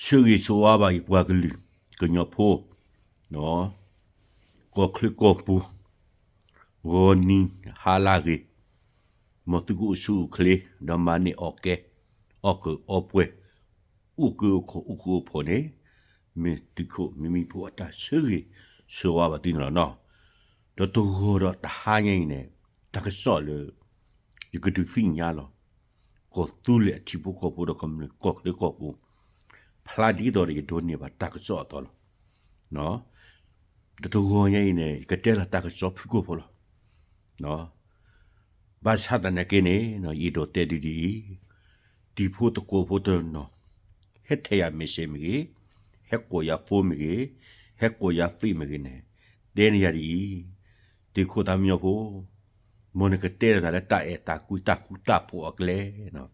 ဆၢဂ့ၤဆၢဝါဘၣ်ယပှၤကလုာ် ကညီဖိ, ကီၢ်ချၢကီၢ်ပူၤ, ဂီၤနံၤဟါလၢအဂ့ၤ, မ်သုကအိၣ်ဆူၣ်အိၣ်ချ့, ဒီးမၤန့ၢ်အီၣ်ကဲ, အီၣ်ကၢအီပှဲၤ, အိၣ်ကၢအိၣ်ခိး အိၣ်ဃူအိၣ်ဖိးန့ၣ်, မ့ၢ်သုးခိၣ်မံမံဖိအတၢ်ဆၢဂ့ၤဆၢဝါဘၣ်သုန့ၣ်လီၤနီၤ. ဒီးတဂီၤဒီးတဟါညါအံၤန့ၣ်, တၢ်ကစီၣ်လၢ ယကဒုးသ့ၣ်ညါလီၤ. ကီၢ်သူလ့ၤအထံဖိကီၢ်ဖိဒီးကမျၢၢ်ကီၢ်ချၢကီၢ်ပူၤ, ဖျါဒ်သိးဒီးယဒိးန့ၢ်ဘၣ်တၢ်ကစီၣ်အသိးလီၤ. ဒီးတဂီၤညါအံၤန့ၣ် ယကတဲလီၤတၢ်ကစီၣ်ဖုၣ်ကိာ်ဖိလီၤ. ဘၣ်ဆၣ်သနာ်က့န့ၣ် ယအဲၣ်ဒိးတဲဒ်အံၤ, တံၤဖိသကိးဖိတနီၤ, ဟဲထဲယၤ message မ့ၢ်ဂ့ၤ, ဟဲကိးယၤ phone မ့ၢ်ဂ့ၤ, ဟဲကိးယၤ Facebook မ့ၢ်ဂ့ၤန့ၣ်, တဲန့ၢ်ယၤဒ်အံၤ, သုးခိၣ်သးမံညီဖိ, မ်နကတဲလီၤတၢ်လၢတၢ်အဲၣ်တၢ်ကွံတၢ်ဃူတၢ်ဖိးအကျဲနီၤ.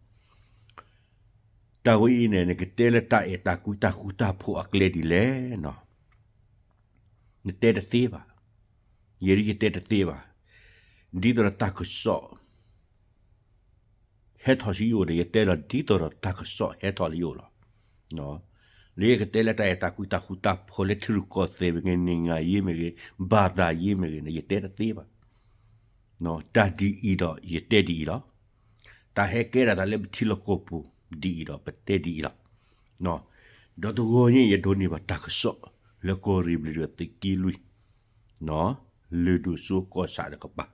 တၢ်ဝဲအံၤန့ၣ် နကတဲလၢတၢ်အဲၣ်တၢ်ကွံတၢ်ဃူတၢ်ဖိးအကျဲဒ်လဲၣ်နီၤ. နတဲတသ့ဘၣ်. ယဲဒၣ်ယတဲတသ့ဘၣ်. ဒ်သိးဒီးတၢ်ကစီၣ် ဟဲထီၣ်ဆူယအိၣ်ဒီး ယတဲလီၤဒ်သိးဒီးတၢ်ကစီၣ်ဟဲထီၣ်လၢယအိၣ်လီၤ. လၢယကတဲလၢတၢ်အဲၣ်တၢ်ကွံတၢ်ဃူတၢ်ဖိးလၢထံရူၢ်ကီၢ်သဲးမ့ၢ်ဂ့ၤ, နံၣ်ငါယ့မ့ၢ်ဂ့ၤ, ဘၣ်သးယ့မ့ၢ်ဂ့ၤန့ၣ် ယတဲတသ့ဘၣ်. တၢ်ဒ်အံၤဒီးယတဲဒ်အံၤလီၤ. တၢ်ဟဲကဲဒၣ်တၢ်လၢပထံလီၢ်ကီၢ်ပူၤဒ်အံၤဒီးပတဲဒ်အံၤလီၤ. ဒီးတဂီၤညါအံၤ ယဒိးန့ၢ်ဘၣ်တၢ်ကစီၣ်လၢကီၢ်ရ့ၣ်ဘျ့ၣ်ဒီးသုးက့လွံၢ်, လၢၢ်ဒိၣ်စိကီၢ်ဆၣ်တကပၤ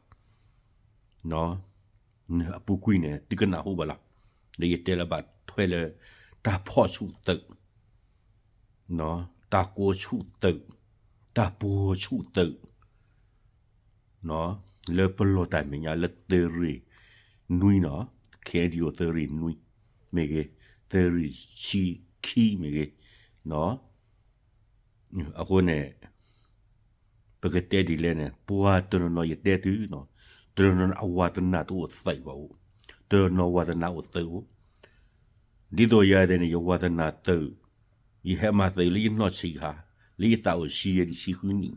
အပူၤကွံာ်န့ၣ် သုကနၢ်ဟူဘၣ်လီၤ. ဒီးယတဲလၢဘၣ်ထွဲလၢ တၢ်ဖီၣ်ဆူၣ်သုး, တၢ်ကိးဆူၣ်သုး, တၢ်ပှီၤဆူၣ်သုး, လၢပလီၢ်တၢ်မဲာ်ညါလၢသုးရ့ၣ်နွံနီၤ, ခဲအံၤဒ်သိးသုးရ့ၣ်နွံမ့ၢ်ဂ့ၤ, သုးရ့ၣ်ဆံခံမ့ၢ်ဂ့ၤ, အဃိန့ၣ် ပကတဲဒ်လဲၣ်န့ၣ် ပှၤတနီၤနီၤယတဲသုနီၤ, တနီၤနီၤအဝၤသနၢ်တအိၣ်သုးဘၣ်အိၣ်, တနီၤနီၤဝၤသနၢ်အိၣ်သုးအိၣ်, ဒ်သိးယၤဒ်န့ၣ် ယဝၤသနၢ်သုး, ယဟဲမၤသုးလၢယနီၢ်ဆံးခါ, လၢယသးအိၣ်ဆံယဲၢ်နံၣ်ဆံဃုနံၣ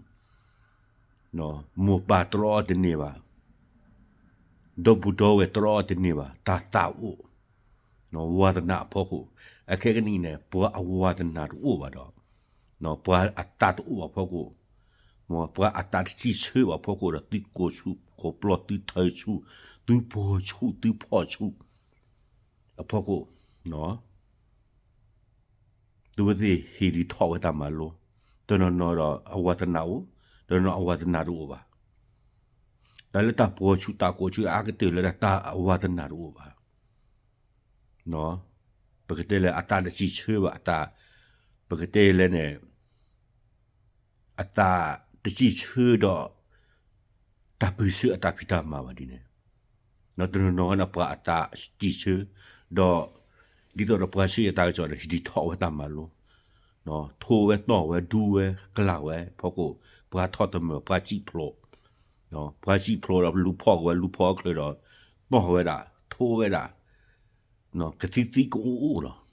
်, မိၢ်ပၢ်တြီအီၤတန့ၢ်ဘၣ်, ဒီပုၢ်ဒီဝဲၢ်တြီအီၤတန့ၢ်ဘၣ်, တၢ်သးအိၣ် ဝၤသနၢ်အဖီခိၣ်, အခဲကနံၣ်အံၤန့ၣ် ပှၤအဝၤသနၢ်တအိၣ်ဘၣ်ဒီး, ပှၤအသးတအိၣ်ဘၣ်ဖီခိၣ်, ပှၤအသးတစံးဆၢဘၣ်ဖီခိၣ်ဒီး သုကိးဆူၣ်ကိးပျီ သုထၢဆူၣ်, သုပှီၤဆူၣ် သုဖီၣ်ဆူၣ်အဖီခိၣ်, သုဝဲသ့ၣ်ဟ့ၣ်ဒုးထီၣ်ဝဲတၢ်မၤလိ, တနီၤနီၤဒီးအဝၤသနၢ်အိၣ်, တနီၤနီၤအဝၤသနၢ်တအိၣ်ဘၣ်. တၢ်လၢတၢ်ပှီၤဆူၣ်တၢ်ကိးဆူၣ်အါကတၢၢ်လၢတၢ်အဝၤသနၢ်တအိၣ်ဘၣ်. ပကတဲလၢအသးတစံးဆၢဘၣ်, အသး, ပကတဲလဲၣ်န့ၣ်, အသးတစံးဆၢဒီး တၢ်ပၢၢ်ဆၢအတၢ်ဖံးတၢ်မၤဘၣ်ဒ်န့ၣ်, တနီၤနီၤန့ၣ် ပှၤအသးစံးဆၢ, ဒီး ဒ်သိးဒီးပှၤဆၢအတၢ်ကစီၣ်န့ၣ် ဟ့ၣ်ဒုးထီၣ်ဝဲတၢ်မၤလိ, ထိဝဲတီၢ်ဝဲဒူဝဲကလာ်ဝဲဖီခိၣ်, ပှၤထီၣ်တမၢၢ် ပှၤစံၣ်ဖျိး, ပှၤစံၣ်ဖျိးဒီးလူၤဖီၣ်က့ၤဝဲ လူၤဖီၣ်အချၢဒီး တီၢ်ဝဲဒၣ်, ထိဝဲဒၣ်, ကသံၣ်သံကအိၣ်အိၣ်လီၤ.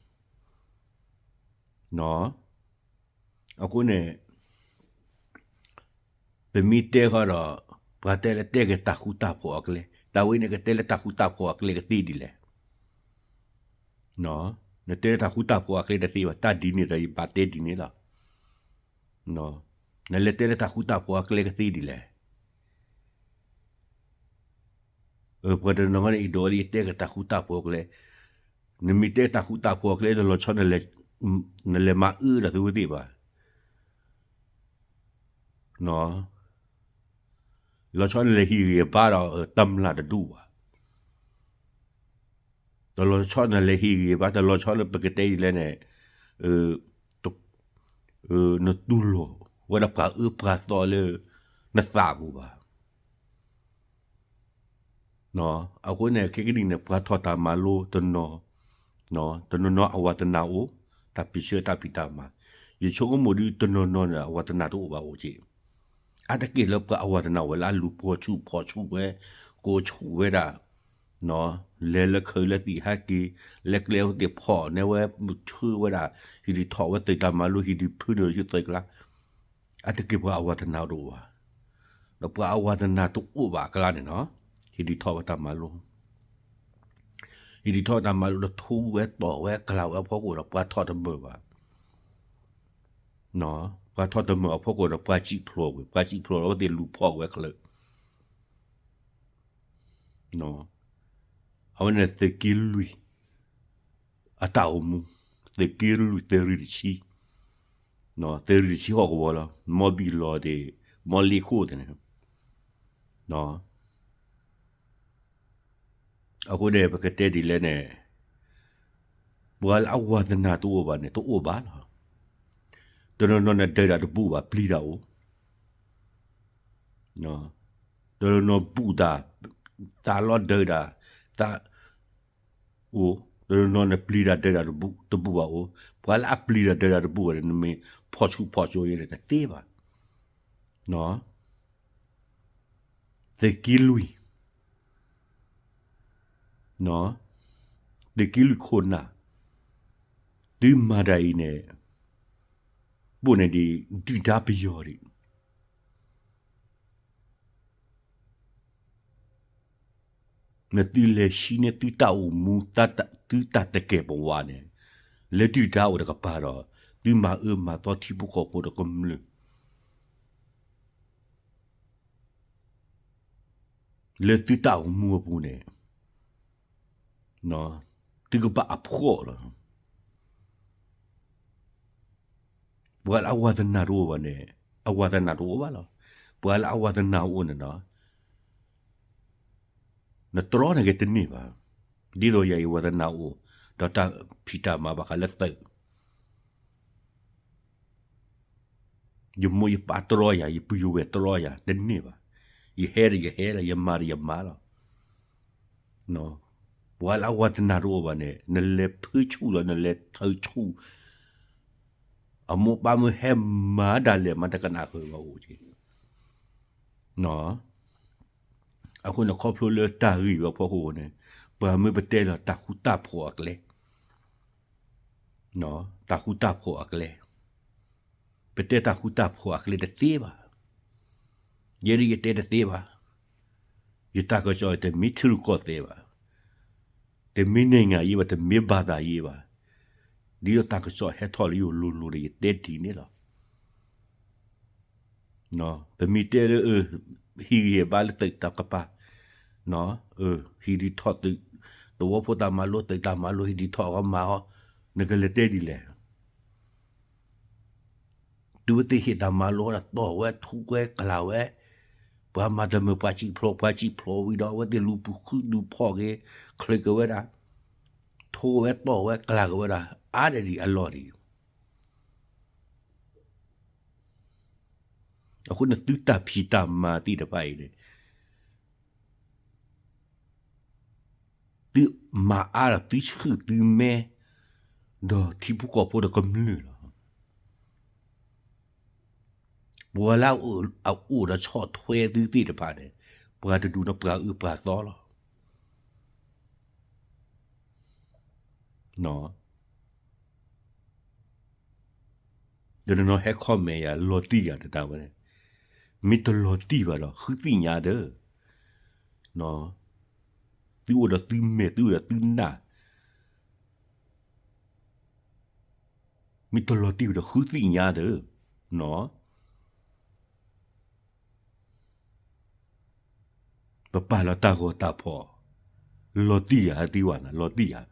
အဃိန့ၣ် ပမ့ၢ်တဲဃီဒီး ပှၤတဲလၢတဲက့ၤတၢ်ဃူတၢ်ဖိးအကျဲ, တၢ်ဝဲန့ၣ်ကတဲလၢတၢ်ဃူတၢ်ဖိးအကျဲကသ့ဒ်လဲၣ်. နတဲလၢတၢ်ဃူတၢ်ဖိးအကျဲတသ့ဘၣ်, တၢ်ဒ်န့ၣ်ဒီးယဘၣ်တဲဒ်န့ၣ်လီၤ. နလဲၤတဲလၢတၢ်ဃူတၢ်ဖိးအကျဲကသ့ဒ်လဲၣ်. ပှၤတနီၤန့ၣ် အဲၣ်ဒိးလၢယတဲက့ၤတၢ်ဃူတၢ်ဖိးအကျဲ, နမ့ၢ်တဲတၢ်ဃူတၢ်ဖိးအကျဲ တလီၤဆီ နလဲၤမၤအၢဒီးသုဝဲသ့ၣ်ဘၣ်. လီၤဆီနလဲၤဟ့ၣ်ဂံၢ်ဘါဒီးတမျၢ်တဒူၣ်ဘၣ်. တလီၤဆီနလဲၤဟ့ၣ်ဂံၢ်ဘါ, တလီၤဆီလၢပကတဲဒ်လဲၣ်န့ၣ်, နတူၢ်လိာ်ဝဲဒၣ်ပှၤအၢပှၤသီလၢနသးပူၤဘၣ်. အဃိန့ၣ် ခဲကနံၣ်န့ၣ် ပှၤထီၣ်တၢ်မၤလိတနီၤ, တနီၤနီၤအဝၤသနၢ်အိၣ်, တၢ်ပၢၢ်ဆၢတၢ်ဖံးတၢ်မၤ, ယဆိကမိၣ်ဒ်တနီၤနီၤန့ၣ် အဝၤသနၢ်တအိၣ်ဘၣ်အိၣ်က့ၤ, အါတက့ၢ်လၢပှၤအဝၤသနၢ်အိၣ်ဝဲလၢအလူၤပှီၤဆူၣ်ဖီၣ်ဆူၣ်ဝဲ, ကိးဆူၣ်ဝဲဒၣ်, လဲၤလၢခၢၣ်လၢသံၣ်ဟဲက့ၤ, လဲၤကျဲဝဲသ့ၣ်ဖီၣ်န့ၢ်ဝဲ, ဆၢဝဲဒၣ်, ဟ့ၣ်ဒုးထီၣ်ဝဲသုးတၢ်မၤလိ ဟ့ၣ်ဒုးဖုဒိၣ်ဆူသုးကျါ, အါတက့ၢ်ပှၤအဝၤသနၢ်တအိၣ်ဘၣ်. ဒီးပှၤအဝၤသနၢ်တအိၣ်ဘၣ်အကျါန့ၣ်နီၤ, ဟ့ၣ်ဒုးထီၣ်ဝဲတၢ်မၤလိ, ဟ့ၣ်ဒုးထီၣ်တၢ်မၤလိဒီးထိဝဲတီၢ်ဝဲကလာ်ဝဲအဖီခိၣ်ဒီး ပှၤထီၣ်တမၢၢ်ဘၣ်. ပှၤထီၣ်တမၢၢ်အဖီခိၣ်ဒီး ပှၤစံၣ်ဖျိးကွံာ်, ပှၤစံၣ်ဖျိးလီၤ အဝဲသ့ၣ်လူၤဖီၣ်ကွံာ်ဝဲချၢး, အဝဲန့ၣ်သုးက့လွံၢ် အတၢ်အိၣ်မူ, သုးက့လွံၢ် သုးရ့ၣ်တဆံ, သုးရ့ၣ်တဆံဟီၣ်ကဝီၤလီၤ, မ်ဘံၣ်လီၤသ့ၣ်, မ်လ့ခိၣ်သ့ၣ်န့ၣ်, အဃိန့ၣ် ပကတဲဒ်လဲၣ်န့ၣ်, ပှၤလၢအဝါသနၢ်တအိၣ်ဘၣ်န့ၣ် တအိၣ်ဘၣ်လီၤ. တနီၤနီၤန့ၣ် ဒၢးတၢ်တဘူးဘၣ် ပျံၤတၢ်အိၣ်, တနီၤနီၤဘူးတၢ်, သးလီၤဒၢးတၢ်, သးအိၣ်, တနီၤနီၤန့ၣ် ပျံၤတၢ်ဒၢးတၢ်တဘူး, တဘူးဘၣ်အိၣ်, ပှၤလၢအပျံၤတၢ်ဒၢးတၢ်တဘူးဘၣ်န့ၣ် နမ့ၢ်ဖီၣ်ဆူၣ်ဖီၣ်စိၤန့ၣ် တသ့ဘၣ်. သုးက့လွံၢ်, သုးက့လွံၢ်ခိၣ်နၢ်, သုမၤတၢ်အံၤန့ၣ်, ဘိၣ်န့ၣ်ဒ် ဒုၣ်ဒါပယီၤဒံး, နသုလဲၤဟံးန့ၢ်သုတၢ်အိၣ်မူ, သုတၢ်တကဲာ်ပဝးန့ၣ်, လၢဒုၣ်ဒါအိၣ်တကပၤဒီး, သုမၤအၢမၤသီထံဖိကီၢ်ဖိဒီးကမျၢၢ် လၢသုတၢ်အိၣ်မူအပူၤန့ၣ်, သုကဘၣ်အဖှီၣ်လီၤ. ပှၤလၢအဝါသနၢ်တအိၣ်ဘၣ်န့ၣ်, အဝါသနၢ်တအိၣ်ဘၣ်လီၤ. ပှၤလၢအဝါသနၢ်အိၣ်န့ၣ်ဒီး, နတြီန့ၢ်က့ၤတန့ၢ်ဘၣ်. ဒ်သိးယၤအံၤဝါသနၢ်အိၣ်, ဒီးတၢ်ဖံးတၢ်မၤဘၣ်ဃးလၢသုး ယမိၢ်ယပၢ်တြီယၤ, ယပုၢ်ယဝဲၢ်တြီယၤ, တန့ၢ်ဘၣ်. ယဟဲဒီးယဟဲလီၤ, ယမၤဒီးယမၤလီၤ. ပှၤလၢအဝါသနၢ်တအိၣ်ဘၣ်န့ၣ်, နလဲၤဖၢဆူၣ်လီၤ, နလဲၤထၢဆူၣ်, အမိၢ်ပၢ်မ့ၢ်ဟဲမၤဒၣ်လဲာ်မး တကနၣ်ဃုာ်ဘၣ်အိၣ်က့ၤ. အဃိန့ၣ် ခီဖျိလၢတၢ်ဂ့ၢ်ဝဲအဖီခိၣ်န့ၣ်, ပှၤမၢပတဲလီၤတၢ်ဃူတၢ်ဖိးအကျဲ, တၢ်ဃူတၢ်ဖိးအကျဲ, ပတဲတၢ်ဃူတၢ်ဖိးအကျဲတသ့ဘၣ်. ယဲဒၣ်ယတဲတသ့ဘၣ်. ယတၢ်ကစီၣ်တမ့ၢ်ထံရူၢ်ကီၢ်သဲးဘၣ်, တမ့ၢ်နံၣ်ဂၤယ့ဘၣ်, တမ့ၢ်ဘၣ်သးယ့ဘၣ်. ဒ်သိးတၢ်ကစီၣ်ဟဲထီၣ်လၢယလိၤလိၤဒီး ယတဲဒ်န့ၣ်လီၤ. ပမ့ၢ်တဲလၢ ဟံၣ်ဂံၢ်ဟ့ၣ်ဘါလၢသုးတၢ်ကပၤ, ဟံၣ်ဒုးထီၣ်သုး, သဝီဖိတၢ်မၤလိ သုးတၢ်မၤလိ ဟံၣ်ဒုးထီၣ်အဂီၢ်မၤအီၤ, နကလဲၤတဲဒ်လဲၣ်. တုၤဝဲသ့ၣ်ဟ့ၣ်တၢ်မၤလိဒီး တီၢ်ဝဲထူဝဲကျၢ်ဝဲ, ပှၤမၤတမုာ်ပှၤစံၣ်ဖျိး ပှၤစံၣ်ဖျိးဝံၤဒီး အဝဲသ့ၣ်လူၤပူၤဃုဒုးဖီၣ်က့ၤ, ချ့းက့ၤဝဲဒၣ်, ထူဝဲတီၢ်ဝဲကျၢ်က့ၤဝဲဒၣ်, အါဒၣ်ဒ်အလီၢ်ဒ် အဃိန့ၣ် သုတၢ်ဖံးတၢ်မၤသ့ၣ်တဖၣ်အံၤန့ၣ်, သုမၤအါဒီးသုဆှုၣ်သုမဲ, ဒီးထံဖိကီၢ်ဖိဒီးကမျၢၢ်လီၤ. ပှၤလၢအအိၣ်ဒီးဆီၣ်ထွဲသုသ့ၣ်တဖၣ်န့ၣ်, ပှၤတဒူၣ်န့ၣ်ပှၤအၢပှၤသီလီၤ. ဒီးတနီၤဟဲ comment ယၤ လီၤတံၢ်ယၤတတၢ်ဝဲန့ၣ်, မ့ၢ်တလီၤတံၢ်ဘၣ်ဒီး ဃုသ့ၣ်ညါဒီး, သုအိၣ်ဒီးသုမဲာ် သုအိၣ်ဒီးသုနၢ်, မ့ၢ်တလီၤတံၢ်ဘၣ်ဒီး ဃုသ့ၣ်ညါဒီး, ပပာ်လီၤတၢ်ဂီၤတၢ်ဖီၣ်, လီၤတံၢ်ယၤ ဟဲသံဝဲန့ၣ် လီၤတံၢ်ယၤ,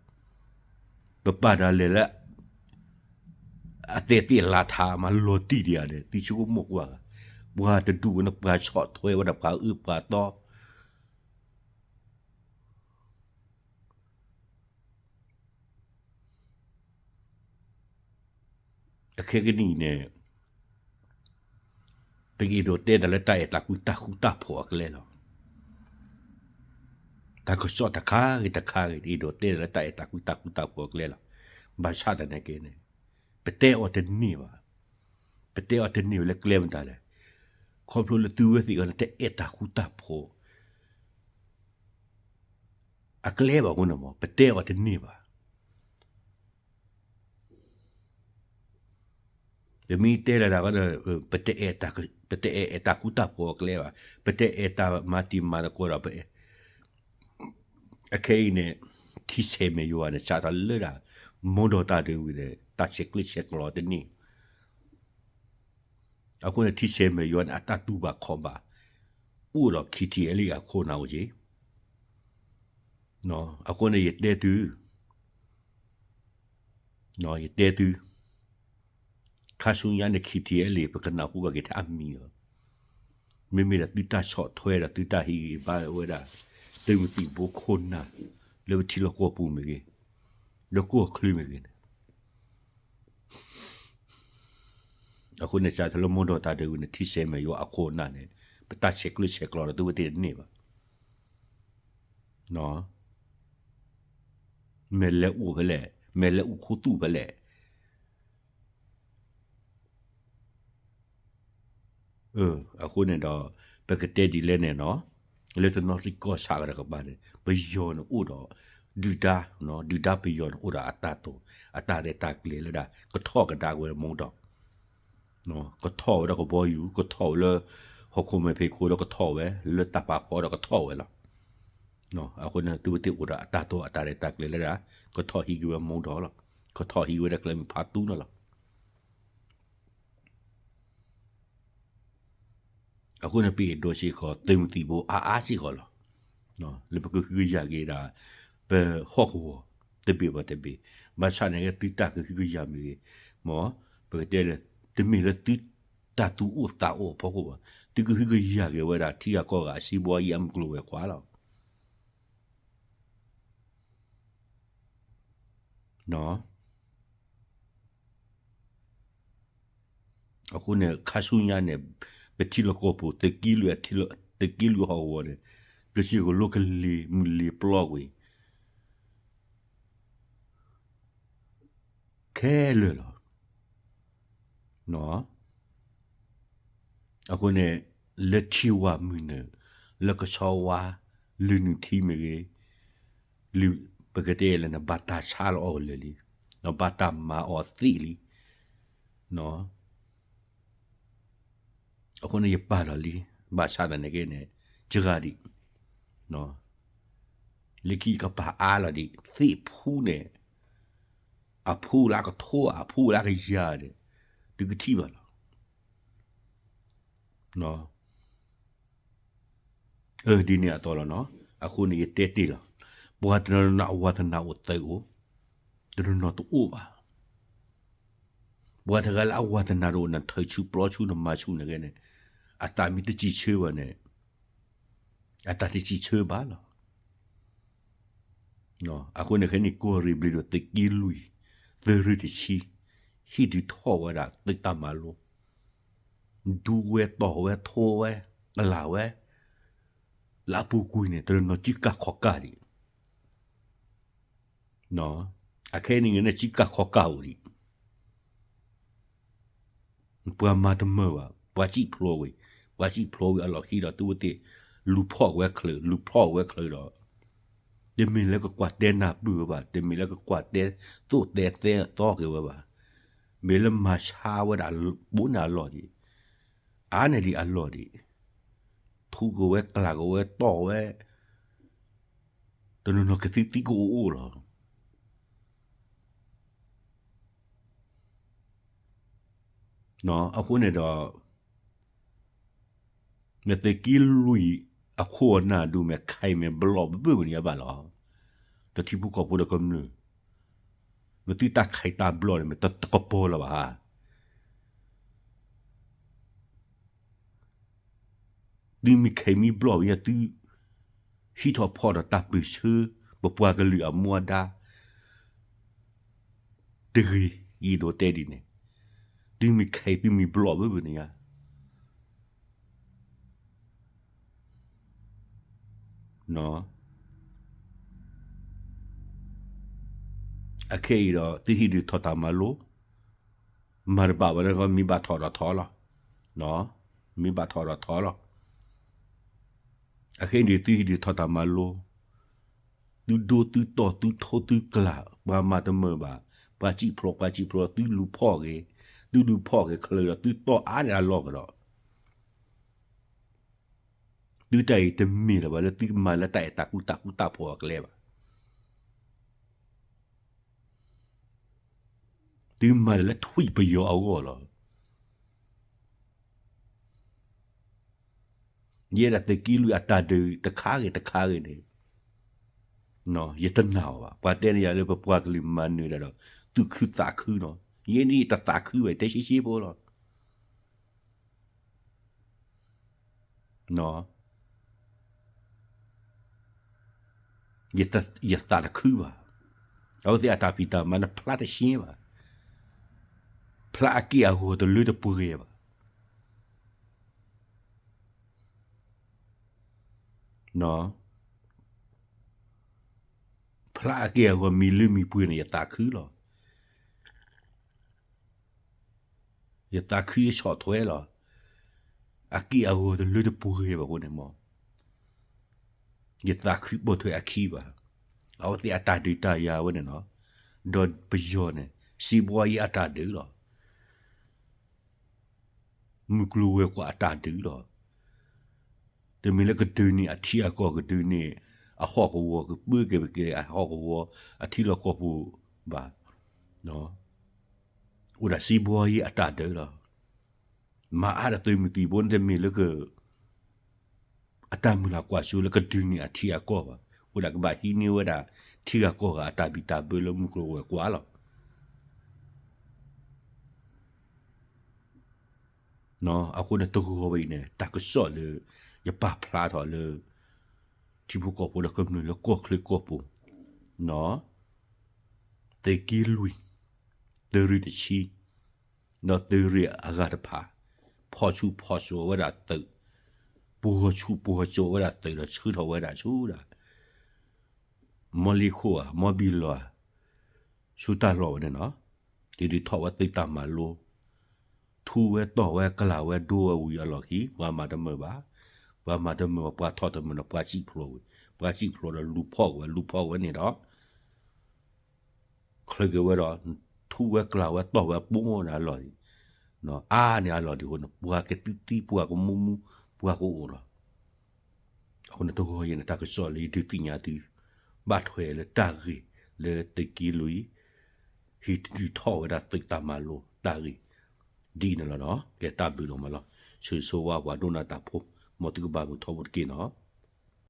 ပပာ်တၢ်လဲၤလၢ အသဲးသ့ၣ်လါထးမး လီၤတံၢ်ဒံးဧါန့ၣ် သုဆိကမိၣ်ကွၢ်, ပှၤတဒူၣ်ဝဲန့ၣ် ပှၤဆီၣ်ထွဲဝဲဒၣ်ပှၤအၢပှၤသီ အခဲကနံၣ်အံၤန့ၣ်, ပကအဲၣ်ဒိးတဲတၢ်လၢတၢ်အဲၣ်တၢ်ကွံတၢ်ဃူတၢ်ဖိးအကျဲလီၤ. တၢ်ကစီၣ်တခါဂ့ၤတခါဂ့ၤ အဲၣ်ဒိးတဲတၢ်လၢတၢ်အဲၣ်တၢ်ကွံတၢ်ဃူတၢ်ဖိးအကျဲလီၤ. ဘၣ်ဆၣ်သနာ်က့န့ၣ်, ပတဲအီၤတန့ၢ်ဘၣ်. ပတဲအီၤတန့ၢ်ဘၣ်လၢကျဲမတၤလဲၣ်. ခီဖျိလၢသုဝဲသ့ၣ်အံၤန့ၣ် တအဲၣ်တၢ်ဃူတၢ်ဖိး အကျဲဘၣ်အဃိန့ၣ်မး ပတဲအီၤတန့ၢ်ဘၣ်. ပမ့ၢ်တဲလၢတၢ်ကဒီး, ပတအဲၣ်တၢ်ဃူတၢ်ဖိးအကျဲဘၣ်, ပတအဲၣ်တၢ်မၤတံၤမၤသကိးဒီး ပအဲၣ်, အခဲအံၤန့ၣ်, ထံဆဲးမဲာ်ယွၤန့ၣ် စးထီၣ်လၢဒၣ် မိၢ်ဒီးတၢ်ဒုးဝံၤန့ၣ် တၢ်ဆဲးကျၢဆဲးကျိးတန့ၢ် အဃိန့ၣ် ထံဆဲးမဲာ်ယွၤန့ၣ် အတၢ်တူၢ်ဘၣ်ခီၣ်ဘၣ် အိၣ်ဒီး ခံထံအဲလ့ၣ် အခိၣ်နၢ်အိၣ်က့ၤ, အဃိန့ၣ် ယတဲတုၤ ယတဲတုၤ ခါဆူညါန့ၣ် ခံထံအဲလ့ၣ် ပကနၢ်ဟူဘၣ်က့ၤထဲအမံၤလီၤ. မ့မ့ၢ်ဒီးသုတၢ်ဆီၣ်ထွဲဒီးသုတၢ်ဟ့ၣ်ဂံၢ်ဘါဝဲဒၣ် သုးမုၢ်သံၣ်ဘိခိၣ်နၢ် လၢပထံလီၢ်ကီၢ်ပူၤမ့ၢ်ဂ့ၤ, လၢကီၢ်ချၢမ့ၢ်ဂ့ၤန့ၣ် အဃိန့ၣ် စးထီၣ်လၢမိၢ်ဒီးတၢ်ဒုးဝံၤန့ၣ် ထံဆဲးမဲာ်ယွၤအခိၣ်နၢ်န့ၣ် ပတၢ်ဆဲးကျၢဆဲးကျိးဒီးသုဝဲသ့ၣ်တန့ၢ်ဘၣ်. မဲာ်လဲၤအိၣ်ဖဲလဲၣ်, မဲာ်လဲၤအိၣ်ခူသူၣ်ဖဲလဲၣ်. အဃိန့ၣ်ဒီး ပကတဲဒ်လဲၣ်န့ၣ်နီၤ, လၢတနီၤစ့ၢ်ကီးဆးကဒီးကပၤန့ၣ် ပယီၤန့ၣ်အိၣ်ဒီး ဒုၣ်ဒါ, ဒုၣ်ဒါပယီၤန့ၣ်အိၣ်ဒီးအတၢ်တိာ် အတၢ်ရဲၣ်တၢ်ကျဲၤလၢဒၣ် ကထီၣ်ကဒါက့ၤဝဲမိၢ်ဒီး ကထီၣ်ဝဲဒီးကဘီယူၤ, ကထီၣ်ဝဲလၢ ဟီၣ်ခိၣ်မဲာ်ဖံးခိၣ်ဒီးကထီၣ်ဝဲ, လၢတၢ်ပာ်ဖီဒီးကထီၣ်ဝဲလီၤ. အဃိန့ၣ် သုဝဲသ့ၣ်အိၣ်ဒီးအတၢ်တိာ်အတၢ်ရဲၣ်တၢ်ကျဲၤလၢဒၣ် ကထီၣ်ဟံးက့ၤဝဲမိၢ်ဒီးလီၤ. ကထီၣ်ဟံးဝဲဒၣ်ကျဲမုၢ်ဖးသူန့ၣ်လီၤ. အဃိန့ၣ် ပအဲၣ်ဒိးစ့ၢ်ကီး သုးမုၢ်သံၣ်ဘိအါအါစ့ၢ်ကီးလီၤ. လၢပကဟုကယာ်က့ၤဒၣ် ပဟီၣ်ကဝီၤတဘ့ၣ်ဘၣ်တဘ့ၣ်, ဘၣ်ဆၣ်န့ၣ်က့ သုတၢ်ကဟုကယာ်မ့ၢ်ဂ့ၤ, မ်ပကတဲလၢ တမ့ၢ်လၢသုတၢ်သူၣ်အိၣ်သးအိၣ်အဖီခိၣ်ဘၣ်, သုကဟုကယာ်က့ၤဝဲဒၣ်ထံဂၤကီၢ်ဂၤအစံးဘှီအံၤအမုၢ်ကျိၤဝဲၤကွာ်လီၤ. အဃိန့ၣ် ခါဆူညါန့ၣ် ပထံလီၢ်ကီၢ်ပူၤ သုးက့လွံၢ်ဟီၣ်ကဝီၤန့ၣ် ကစၢၢ်ကလိကလ့ၤမုၢ်လ့ၤပျီကွံာ် ခဲလၢာ်လီၤ. အဃိန့ၣ် လၢထံဝၢ်မုၢ်နုာ် လၢကဆီဝါ လုၢ်နုာ်ထံမ့ၢ်ဂ့ၤ, ပကတဲလဲၣ်န့ၣ် ဘၣ်တၢ်ဆါလီၤအီၤကလဲာ်လံ, ဘၣ်တၢ်မၤအီၤသ့လံ. အဃိန့ၣ် ယပာ်လီၤလံ, ဘၣ်ဆၣ်သနာ်က့န့ၣ် စှၤဒံး, လၢခံကပၤအါလီၤဒံး သ့ၣ်ဖူန့ၣ် အဖူလၢကထိ အဖူလၢကယၤန့ၣ် သုကထံၣ်ဘၣ်လီၤ. ဒ်န့ၣ်အသိးလီၤနီၤ. အဃိန့ၣ် ယတဲတ့ၢ်လီၤ. ပှၤတနီၤနီၤအဝၤသနာ်အိၣ်သၢအိၣ်, တနီၤနီၤတအိၣ်ဘၣ်. ပှၤတဂၤလၢအဝၤသနာ်တအိၣ် နထၢဆူပျီဆူနမၤဆူန့ၣ်ဂ့ၤန့ၣ် အတၢ်မ့ၢ်တစံးဆၢဘၣ်န့ၣ် အတၢ်တစံးဆၢဘၣ်လီၤ. အဃိန့ၣ်ခဲအံၤ ကီၢ်ရ့ၣ်ဘျ့းဒိၣ်သုးက့လွံၢ် သုးရ့ၣ်တဆံ ဟံၣ်ဒုးထီၣ်ဝဲဒၣ်သုးတၢ်မၤလိ ဒူဝဲတီၢ်ဝဲထိဝဲ ကလာ်ဝဲ လၢအပူၤကွံာ်န့ၣ် တနီၤနီၤစံၣ်ကၢ်ခီၣ်ကၢ်ဒံး အခဲအံၤန့ၣ် စံၣ်ကၢ်ခီၣ်ကၢ်အိၣ်ဒံး ပှၤမၤတမုာ်ဘၣ် ပှၤစံၣ်ဖျိဝံၤ ပှၤစံၣ်ဖျိဝံၤအလီၢ်ခံဒီး သုဝဲသ့ၣ် လူၤဖီၣ်ဝဲချၢး လူၤဖီၣ်ဝဲချၢးဒီး တမ့ၢ်လၢကကွၢ်တဲနၢ်ပၢၢ်ဝဲဘၣ် တမ့ၢ်လၢကကွၢ်တဲသိၣ်တဲသဲသီက့ၤဝဲဘၣ် မ့ၢ်လၢမၤဆါဝဲဒၣ်ဘိန့ၣ်အလီၢ်ဒံး အါန့ၢ်ဒံးအလီၢ်ဒံး ထူက့ၤဝဲကျၢ်က့ၤဝဲတီၢ်ဝဲ တနီၤနီၤကသံၣ်သံကအိၣ်အိၣ်လီၤ. အဃိန့ၣ်ဒီး နသုးက့လွံၢ်အခိၣ်အနၢ်ဒိၣ်မ့ၢ်ခဲအံၤမ့ၢ်ဘျီၣ်ဘၣ်ဘၣ်န့ၣ်ယဘၣ်လီၤ. ဒီးထံဖိကီၢ်ဖိဒီးကမျၢၢ် မ့ၢ်သုတၢ်ခဲအံၤတၢ်ဘျီၣ်န့ၣ် မ့ၢ်တကပီၤလၢၤဘၣ်ဧါ. သုမ့ၢ်ခဲအံၤမ့ၢ်ဘျီၣ်ဝဲ သုဟံးထီၣ်ဖီၣ်ဒီးတၢ်ပၢၢ်ဆၢ ပပှၤကလုာ်အမူအဒါ တဂ့ၤ, ယအဲၣ်ဒိးတဲဒ်န့ၣ်, သုမ့ၢ်ခဲအံၤသုမ့ၢ်ဘျီၣ်ဘၣ်ဘၣ်န့ၣ်ယါ အခဲအံၤဒီး သုဟံးဒုးထီၣ်တၢ်မၤလိ, မၤတဘၣ်ဘၣ်န့ၣ် မ့ၢ်ဘၣ်ထီၣ်ဒီးထီၣ်လီၤ. မ့ၢ်ဘၣ်ထီၣ်ဒီးထီၣ်လီၤ. အခဲအံၤဒုး သုဟံးဒုးထီၣ်တၢ်မၤလိ, သုဒိသုတီၢ်သုထိသုကျၢ် ပှၤမၤတမုာ်ဘၣ်, ပှၤစံၣ်ဖျိ ပှၤစံၣ်ဖျိ သုလူၤဖီၣ်ဂ့ၤ, သုလူၤဖီၣ်ဂ့ၤချၢဒီး သုတီၢ်အါန့ၢ်အလီၢ်ကဒီး သုတၢ်အံၤတမ့ၢ်လၢၤဘၣ် လၢသုကမၤလၢတၢ်အဲၣ်တၢ်ကွံတၢ်ဃူတၢ်ဖိးအကျဲဘၣ်. သုမၤတၢ်လၢထွံၣ်ပယီၤအဂီၢ်လီၤ. ယဲဒၣ်သုးက့လွံၢ်အတၢ်ဒုးတခါဂ့ၤတခါဂ့ၤန့ၣ် ယတနာ်အီၤဘၣ်. ပှၤတဲန့ၢ်ယၤလၢပပှၤကလုာ်မၤနၢၤဒၣ်ဒီး သူၣ်ခုသးခုနီၤ. ယဲန့ၣ်ယတသးခုဘၣ် ယတဲရှဲရှဲဖိလီၤ. ယသးတခုဘၣ်. အဝဲသ့ၣ်အတၢ်ဖံးတၢ်မၤန့ၣ်ဖျါတရှဲဘၣ်. ဖျါအက့ၢ်အဂီၤတလၢတပှဲၤဘၣ်. ဖျါအက့ၢ်အဂီၤမံၤလၢမံၤပှဲၤန့ၣ် ယသးခုလီၤ. ယသးခုယဆီၣ်ထွဲလီၤ. အက့ၢ်အဂီၤတလၢတပှဲၤဘၣ်အဃိန့ၣ်မး ယသးခုပိာ်ထွဲအခံဘၣ်. အဝဲသ့ၣ်အတၢ်ဒုးတၢ်ယၤဝဲန့ၣ်နီၤ, ဒီးပယီၤန့ၣ် စံးဘှီယံအတၢ်ဒုးလီၤ. မုၢ်ကျိၤဝဲၤကွာ်အတၢ်ဒုးလီၤ. တမ့ၢ်လၢကဒုးန့ၢ်အထံအကီၢ် ကဒုးန့ၢ်အဟီၣ်ကဝီၤ ကပၢက့ၤပက့ၤအဟီၣ်ကဝီၤအထံလီၢ်ကီၢ်ပူၤဘၣ်. အိၣ်ဒၣ်စံးဘှီယံအတၢ်ဒုးလီၤ. မၤအါဒၣ်သုးမုၢ်သံၣ်ဘိန့ၣ် တမ့ၢ်လၢက အတၢ်မုၢ်လၢ်ကွၢ်စိလၢကဒုးန့ၢ်အထံအကီၢ်ဘၣ်. အိၣ်ဒၣ်ကဘၣ်ဟံးန့ၢ်ဝဲဒၣ် ထံဂၤကီၢ်ဂၤအတၢ်ဘံၣ်တၢ်ဘၢလၢမုၢ်ကျိၤဝဲၤကွာ်လီၤ. အဃိန့ၣ်တဂီၤဝဲအံၤန့ၣ် တၢ်ကစီၣ်လၢ ယပာ်ဖျါထီၣ်လၢ ထံဖိကီၢ်ဖိဒီးကမျၢၢ်လၢကီၢ်ချၢကီၢ်ပူၤ သုးက့လွံၢ် သုးရ့ၣ်တဆံ ဒီးသုးရ့ၣ်အဂၤတဖၣ် ဖီၣ်ဆူၣ်ဖီၣ်စိးဝဲဒၣ်သုး, ပှီၤဆူၣ်ပှီၤစိးဝဲဒၣ်သုးဒီးဆှၢထီၣ်ဝဲဒၣ်ဆူဒၣ် မီလ့ခိၣ်ဧါ မီဘံလီၤဧါ ဆူတၢ်လီၢ်ဝဲန့ၣ်နီၤ, ဒုးဒုးထီၣ်ဝဲသုးတၢ်မၤလိ, ထူဝဲတီၢ်ဝဲကလၤဝဲဒိဝဲဝံၤအလီၢ်ခံ ပှၤမၤတမုာ်ဘၣ်, ပှၤမၤတမုာ်ဘၣ် ပှၤထီၣ်တမုာ်ဒီးပှၤစံၣ်ဖျိဝံၤ, ပှၤစံၣ်ဖျိဒီးလူၤဖီၣ်က့ၤဝဲ လူၤဖီၣ်က့ၤဝဲန့ၣ်ဒီး ချၢက့ၤဝဲဒီး ထူဝဲကလၤဝဲတီၢ်ဝဲပူၤဒီးအလီၢ်ဒံး, အါန့ၢ်အလီၢ်ဒံးအဃိန့ၣ် ပှၤကသံသံ ပှၤကမူမူ ပှၤကအိၣ်လီၤ. အဃိန့ၣ်တဂီၤအံၤန့ၣ် တၢ်ကစီၣ်လၢယဒုးသ့ၣ်ညါသု ဘၣ်ထွဲလၢတၢ်ဂ့ၢ်လၢသုးက့လွံၢ် ဟံးဒုးထီၣ်ဝဲဒၣ်သုးတၢ်မၤလိတၢ်ဂ့ၢ် ဒ်အံၤန့ၣ်လီၤနီၤ. ကဲတၢ်ဘျုးဒိၣ်မးလီၤ. ဆၢဂ့ၤဆၢဝါပှၤဒိကနၣ်တၢ်ဖိ မ်သုကဘၣ်မုာ်ထီဘိတက့ၢ်နီၤ.